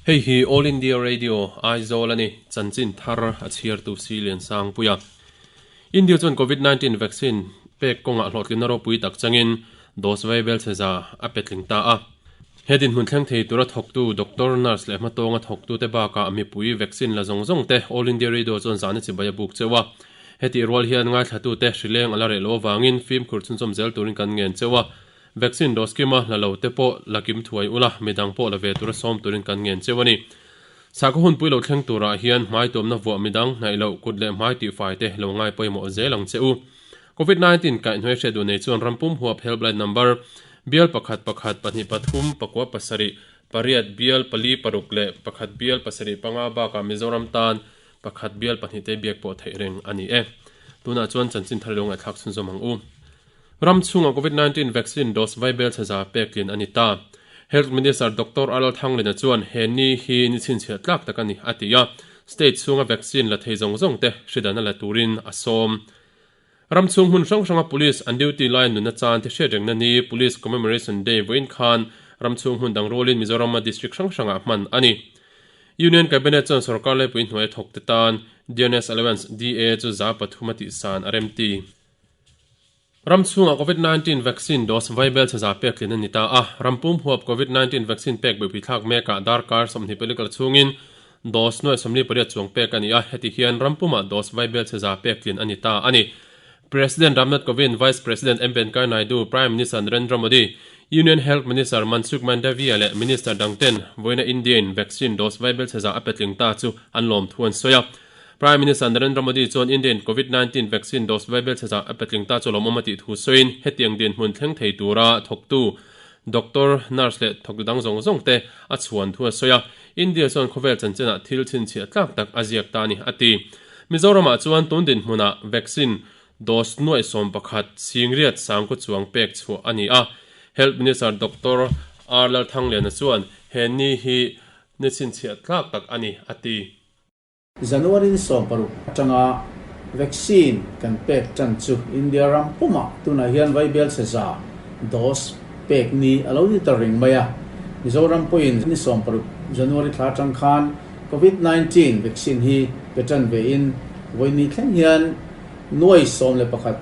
Hei hi All India Radio, Aizawl a ni, chanchin thar a chhiartu Silian Sangpuia. India chuan Covid 19 vaccine pek kawngah hlawhtlinna ropui tak changin dose vaibel chhe za a pe tling ta a. He dinhmun thleng thei tura thawktu doctor, nurse leh hmatawnga thawktute bakah mipui vaccine la zawng zawng te All India Radio chuan zahna chibai a buk cheuh a. Hetih rual hian ngaithlatute hrileng a la reh loh avangin fimkhur chhunchawm zel turin kan ngen cheuh a. Vaccine dose kima la lo te pawh la kim thuai ula, midang pawh la ve tura sawm turin kan ngen cheuh a ni. Sakhaw hunpui lo thleng turah hian hmai tuamna vuah midang hnaih loh kut leh hmai tihfai te lo ngai pawimawh zel ang che u. Covid 19 kaihhnuai hriat duh nei chuan rampum huap helpline number bial pakhat pakhat pahnih pathum pakua pasarih pariat bial pali paruk leh pakhat bial pasarih panga bakah Mizoram tan pakhat bial pahnih te biak pawh theih reng a ni e. Tunah chuan chanchin thar lo ngaihthlak chhunzawm ang u. Ram chhunga Covid 19 vaccine dose vaibel chhe za pek tlin a ni ta. Health Minister Doctor Arnold Thanglina chuan he ni hi ni chhinchhiah tlak tak a ni a ti a, state chhunga vaccine la thei zawng zawng te hridan a la turin a sawm. Ram chhung hmun hrang hranga police an duty lai nunna chan te hriat rengna ni Police Commemoration Day vawiin khan ram chhung hmun dang rualin Mizorama district hrang hrangah hman a ni. Union Cabinet chuan sorkar laipui hnuai thawk te tan Dearness Allowance, DA, chu 300 a tihsan a remti. Ram chhungah Covid 19 vaccine dose vaibel chhe za pek tlin a ni ta a, ram pum huap Covid 19 vaccine pek buaipui thlak mekah darkar 20 pelikal chhungin dose nuai 48 chuang pek a ni a, heti hian ram pumah dose vaibel chhe za pek tlin a ni ta a ni. President Ramnath Kovind, Vice President M Venkaiah Naidu, Prime Minister Narendra Modi, Union Health Minister Mansukh Mandaviya leh Minister dangten vawiina India-in vaccine dose vaibel chhe za a petling ta chu an lawm thu an sawi a. Prime Minister Narendra Modi chuan India-in Covid 19 vaccine dose vaibel chhe zah a petling ta chu lawmawm a tih thu sawiin hetiang dinhmun thleng thei tura thawktu doctor, nurse leh thawktu dang zawng zawng te a chhuan thu a sawi a. India chuan khawvel chanchinah thil chhinchhiah tlak tak a ziak ta a ni, a ti. Mizoramah chuan tun dinhmunah vaccine dose nuaih 11 singriat sangkaw chuang pek chhuah a ni a. Health Minister Doctor R Lalthangliana chuan he ni hi ni chhinchhiah tlak tak a ni, a ti. January ni 16 atanga vaccine kan pek tan chu India ram pumah tunah hian vaibel chhe za dose pek ni a lo ni ta reng mai a. Mizoram pawhin ni 16 January thla atang khan Covid 19 vaccine hi pe tan vein vawi ni thleng hian nuai 11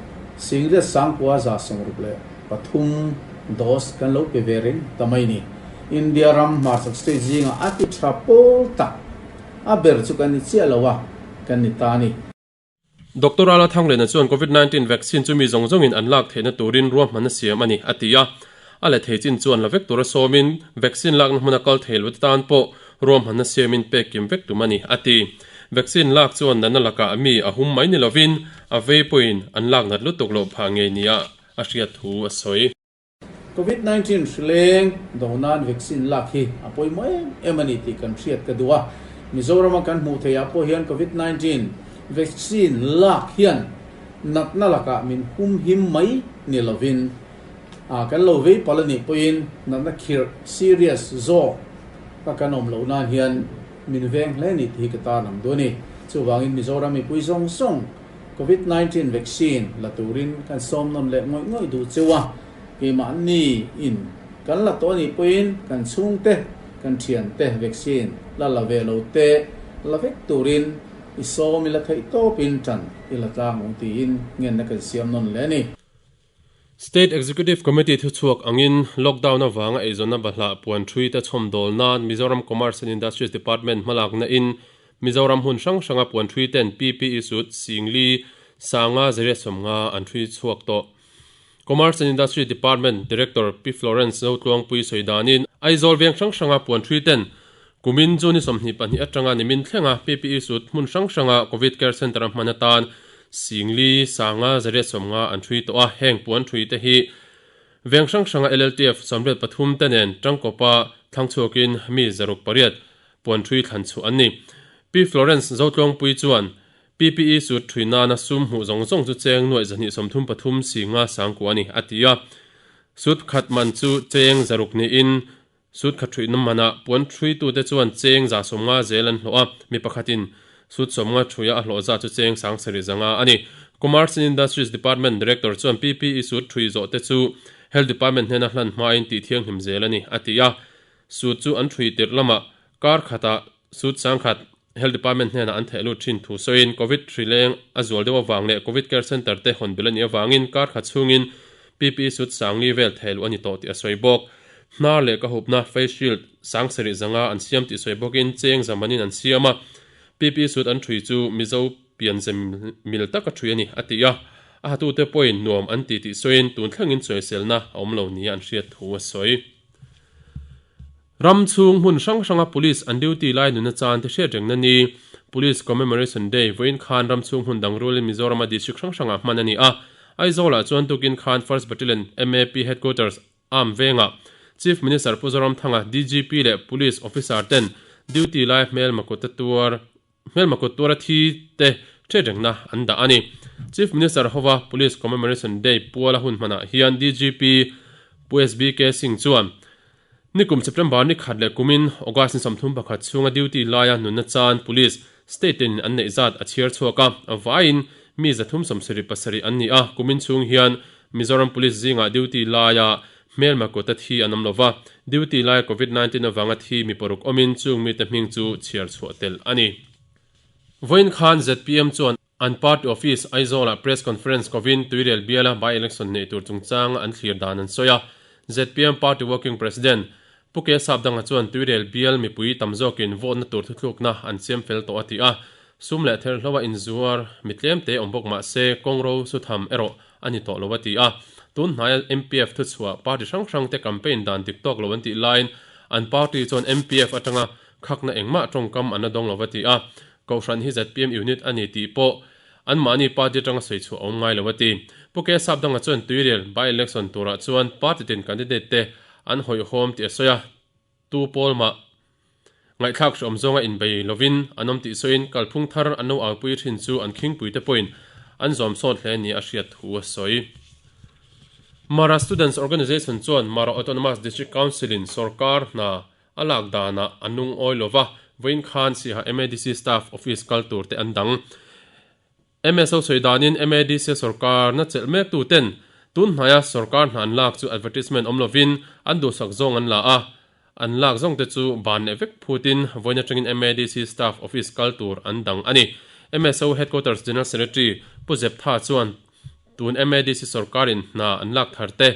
singriat sangkua za 63 dose kan lo pe ve reng ta mai ni. India ram hmarchhak state zingah a ti tha pawl tak A ber chu kan ni chiah lo a, kan ni ta a ni. Doctor Ala Thanglena chuan Covid 19 vaccine chu mi zawng zawngin an lak theihna turin ruahman a siam a ni, a ti a. A la thei chin chuan la vek tura sawmin vaccine lakna hmuna kal thei lo te tan pawh ruahmanna siamin pek kim vek tum a ni, a ti. Vaccine lak chuan natna lakah mi a hum mai ni lovin a vei pawhin an lak nat lutuk loh phah ngei nia a hriat thu a sawi. Covid 19 hrileng do nan vaccine lak hi a pawimawh em em a ni tih kan hriat ka duh a. Mizorama kan hmuh theih ah pawh hian Covid 19 vaccine lak hian natna lakah min hum him mai ni lovin a kan lo vei palh a nih pawhin natna khirh, serious, zawk ka kan awm loh nan hian min veng hle a ni tih hi ka tan ang duh a ni. Chuvangin Mizoram mipui zawng zawng Covid 19 vaccine la turin kan sawm nawn leh ngawih ngawih duh cheu a, keimahni in kan la tawh anih pawhin kan chhungte, kan thiante vaccine la la ve lo te la vek turin i sawm ila theih tawpin tan i la tlang ang tiin ngenna kan siam nawn leh a ni. State Executive Committee thuchhuak angin lockdown avanga eizawnna bahlah puan thui te chhawmdawl nan Mizoram Commerce and Industries Department hmalakna in Mizoram hmun hrang hranga puan thui ten PPE suit singli sanga zariat sawmnga an thui chhuak tawh. Commerce and Industry Department Director Pi Florence Zotluangpui sawi danin Aizawl veng hrang hranga puan thui ten kumin June 22 atanga nimin thlenga PPE suit hmun hrang hranga Covid Care Centre a hman atan singli sanga zariat sawmnga an thui tawh a, heng puan thui te hi veng hrang hranga LLTF 73 te nen tangkawpa thlang chhuakin mi 608 puan thui thlan chhuah an ni. Pi Florence Zotluangpui chuan PPE suit thui nana sum hmuh zawng zawng chu cheng nuaih 233 si nga sangkua a ni, a ti a. Suit khat man chu cheng 600 niin suit khat thuihna manah puan thuitute chuan cheng 150 zel an hlawh a, mi pakhatin suit 50 thuia a hlawh zat chu cheng 7,500 a ni. Commerce and Industries Department Director chuan PPE suit thui zawh te chu Health Department hnena hlan hmain tih thianghlim zel a ni, a ti a. Suit chu an thui tirh lamah Kar khatah suit sangkhat Health Department hnenah an theh lut thin thu sawiin Covid hri leng a zual deuh avang leh Covid Care Centre te hawn bil a nih avangin kar khat chhungin PPE suit sangli vel theh luh a ni tawh tih a sawi bawk. Hnar leh ka hupna, face shield, sang sarih zanga an siam tih sawi bawkin cheng zamanin an siam a, PPE suit an ṭhui chu Mizo pianzem mil taka ṭhui a ni, a ti a. A hatute pawhin nuam an ti tih sawiin tun thlengin chawiselna a awm lo nia an hriat thu a sawi. Ram chhung hmun hrang hranga Police an duty lai nuna chan te hriat rengna ni, Police Commemoration Day, vawiin khan ram chhung hmun dang rualin Mizorama district hrang hrangah hman a ni a. Aizawlah chuan tukin khan First Battalion MAP Headquarters, Arm vengah Chief Minister Pu Zoramthanga, DGP leh Police Officer ten duty lai hmelma kut a tuar Hmelma kut tuara thi te hriat rengna an dah a ni. Chief Minister hova Police Commemoration Day puala hun hmanah hian DGP Pu SBK Singh chuan nikum September ni khat leh kumin August ni 31 chhunga duty laia nunna chan Police state in an neih zat a chhiar chhuak a, a vaiin mi 377 an ni a, kumin chhung hian Mizoram Police zingah duty laia Hmelma kut a thi an awm lo va, duty lai Covid 19 avanga thi mi paruk awmin chung mite hming chu chhiar chhuah tel a ni. Vawiin khan zpm chuan an party office Aizawlah press conference kovin Tuirial biala by-election neih tur chungchanga an thlir dan an sawi a. Zpm party working president Pu Ke Sapdanga chuan Tuirial bial mipui tam zawkin vote-na tur thuthlukna an siam fel tawh a ti a. Sum leh therhloa inzuar mi tlemte awm bawk mah se kawngro sutham erawh a ni tawh lo a ti a. Tun hnaia MPF thuchhuah party hrang hrangte campaign dan dik tawk lo an tih laiin an party chuan MPF atanga khakna engmah tawngkam an la dawng lo a ti a. Kohhran hi zpm unit a ni tih pawh anmahni party atanga sawi chhuah a awm ngai lo a ti. Pu Ke Sapdanga chuan Tuirial by-election turah chuan party tin candidate te an hawihhawm tih a sawi a, tu pawl mah Ngaihthlak hreawm zawnga inbei lovin an awm tih sawiin kalphung thar an lo aupui thin chu an khingpui te pawhin an zawm sawt hle nia a hriat thu a sawi. Mara Students Organisation chuan Mara Autonomous District Council-in sorkar hna a lak danah a lungawi lova, vawiin khan Siaha MADC Staff Office kal tur te an dang. MSO sawi danin MADC sorkarna chelh mek tu ten tun hnaia sorkar hna an lak chu advertisement awm lovin an duhsak zawng an la a, an lak zawng te chu ban leh vek phutin vawiin atangin MADC staff office kal tur an dang a ni. MSO Headquarters General Secretary Pu Zeptha chuan tun MADC sorkarin hna an lak thar te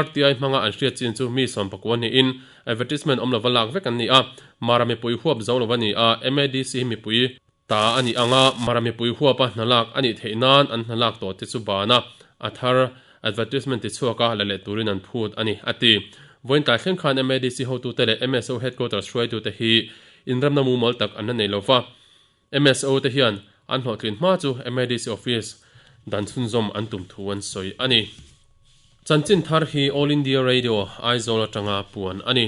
RTI hmanga an hriat chin chu mi 19 niin advertisement awm lova lak vek an ni a, Mara mipui huap zo lo a ni a, MADC hi mipui Ta a nih anga Mara mipui huapa hna lak a nih theih nan an hna lak tawh te chu bana a thar advertisement ti chhuaka la leh turin an phut a ni, a ti. Vawiin tlai thleng khan MADC hotute leh MSO headquarters hruaitute hi inramna mumal tak an la nei lova, MSO te hian an hlawhtlin hma chu MADC office dan chhunzawm an tum thu an sawi a ni. Chanchin thar hi All India Radio Aizawl atanga puan a ni.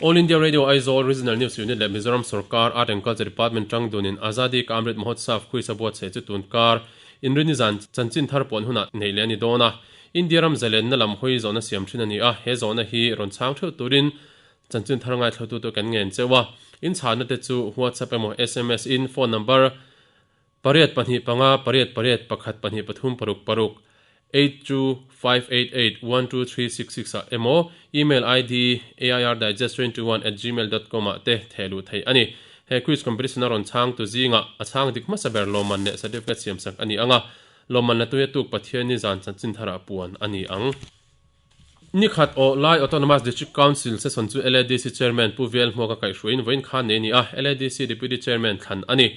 All India Radio Aizawl Regional News Unit leh Mizoram Sorkar Art and Culture Department tang dunin Azadi Ka Amrit Mahotsav Quiz a buatsaih chu tun kar Inrini zan chanchin thar puan hunah neih leh a ni dawn a. India ram zalenna lam hawi zawhna siam thin a ni a, he zawhna hi rawn chhang theuh turin chanchin thar ngaithlatu te kan ngen cheuh a. Inchhahna te chu WhatsApp emaw sms in phone number Pariat pahnih panga pariat pariat pakhat pahnih pathum paruk paruk 82588 ah emaw email id airdigest21@gmail.com ah te theh luh theih a ni. He quiz competition a rawn chhang tu zingah a chhang dik hmasa ber lawmman leh certificate siamsak a ni ang a, lawmman la tuia tuk Pathianni zan chanchin tharah puan a ni ang. Ni khat aw lai Autonomous District Council session chu LADC Chairman Pu Vel Hmuaka kaihhruaiin vawiin khan nei a ni a, LADC Deputy Chairman thlan a ni.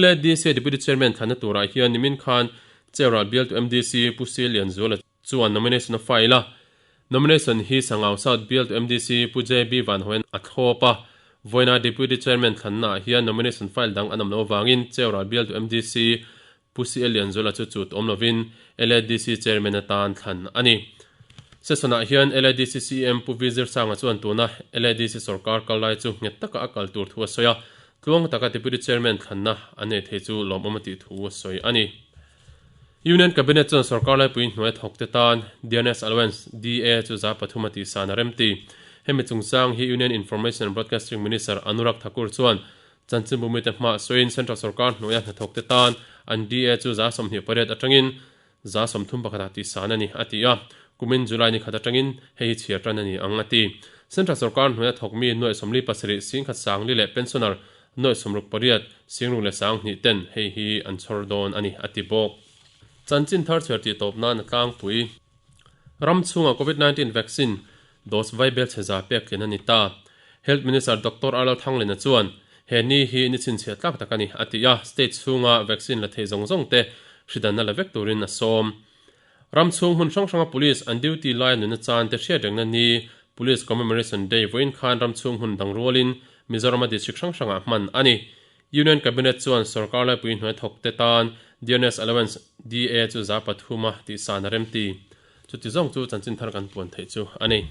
LADC Deputy Chairman thlanna turah hian nimin khan Cheural bialtu MDC Pu Si Lianzuala chuan nomination a file a, nomination hi Sangau South bialtu MDC Pu JB Vanhoen a thlawp a, vawiina Deputy Chairman thlannaah hian nomination file dang an awm loh avangin Cheural bialtu MDC Pu CL Lianzuala chu chut awm lovin LADC Chairman atan thlan a ni. Session-ah hian LADC CEM Pu V Zirsanga chuan tuna LADC sorkar kal lai chu nghet taka a kal tur thu a sawi a, tluang taka Deputy Chairman thlanna an nei thei chu lawmawm a tih thu a sawi a ni. Union Cabinet chuan sorkar laipui hnuai thawk te tan Dearness Allowance, DA, chu 3% a tihsan a remti. Hemi chungchang hi Union Information and Broadcasting Minister Anurag Thakur chuan Chanchinbu mite hmah sawiin Central sorkar hnuaia hnathawk te tan an DA chu 28% atangin 31% ah tihsan a ni, a ti a. Kumin July ni khat atangin hei hi chhiar tan a ni ang, a ti. Central sorkar hnuaia thawkmi nuaih 47 singkhat sangli leh pensioner nuaih 68 singruk leh sanghnih ten hei hi an chhawr dawn a ni, a ti bawk. Chanchin thar chhiar tih tawp nan a tlangpui. Ram chhunga Covid 19 vaccine dose vai bel chhe za pek tlin a ni ta. Health Minister Doctor Arlal Thanglina chuan he ni hi ni chhinchhiah tlak tak a ni, a ti a, state chhunga vaccine la thei zawng zawng te hridanna la vek turin a sawm. Ram chhung hmun hrang hranga police an duty laia nunna chan te hriat rengna ni Police Commemoration Day vawiin khan ram chhung hmun dang rualin Mizorama district hrang hrangah hman a ni. Union Cabinet chuan sorkar laipui hnuai thawk te tan Dearness Allowance, DA, chu 3% a tihsan a remti. Chuti zawng chu chanchin thar kan puan theih chu a ni.